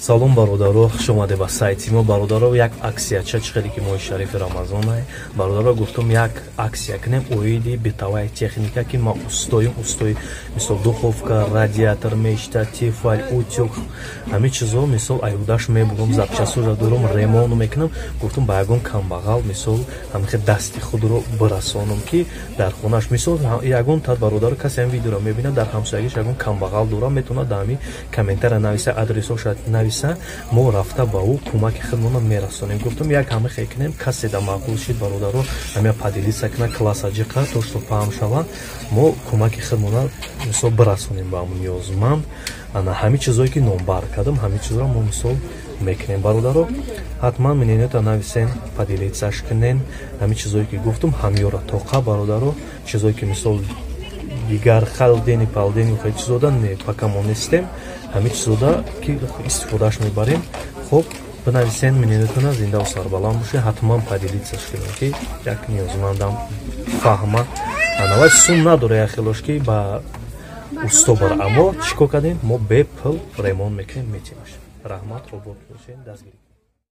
Салом, бародаро, хуш омаде ба сайти мо. Бародаро, як аксияча, чӣ хеле ки моҳи шарифи Рамазона, бародаро, гуфтум, як аксия кунем оиди бытовая техника, ки ма устоим, устои, мисол, духовка, радиатор мешта, Тефал, утюг, ҳамин чизо, мисол, аюдаш мебурам, запчастьора дорум, ремонт мекунам. Гуфтум, ба ягон камбағал, мисол, ҳамихе дасти худро бирасонам, ки дар хонаш, мисол, ягон тад бародаро, касе ҳам видеоро мебинад, дар ҳамсоягиш ягон камбағал дорам, метавонад дар ҳамин комментария нависа, адресоша нависа, мо рафта ба ӯ кӯмаки худмона мерасонем. Гуфтам, як ҳамихе кунем, касе да маъқул шид, бародаро, ҳамя поделиться куна, класса ҷиқа, то что паҳм шава, мо кӯмаки худмона, мисол, бирасонем ба ҳамун ниёзманд. Ана ҳамин чизое ки номбар кардам, ҳамин чизро мо, мисол, мекунем. Бародаро, ҳатман мнението нависен, поделитьсяш кунен. Ҳамин чизое ки гуфтум, ҳамёра тоқа, бародаро, чизое ки, мисол, дигар халдени палдени хел чизода не, пока мо нестем, ҳамин чизода ки истифодааш мебарем. Хуб, бинависен мнениетона, зиндаву сарбаланд бошед. Ҳатман поделитьсяш кунем, ки як ниёзмандам фаҳма. Анавай сум надора, як хелош ки ба усто бара, аммо чӣ кор кардем, мо бепул ремонт мекунем, метимаш. Раҳмат, робот бошед, дастгирӣ.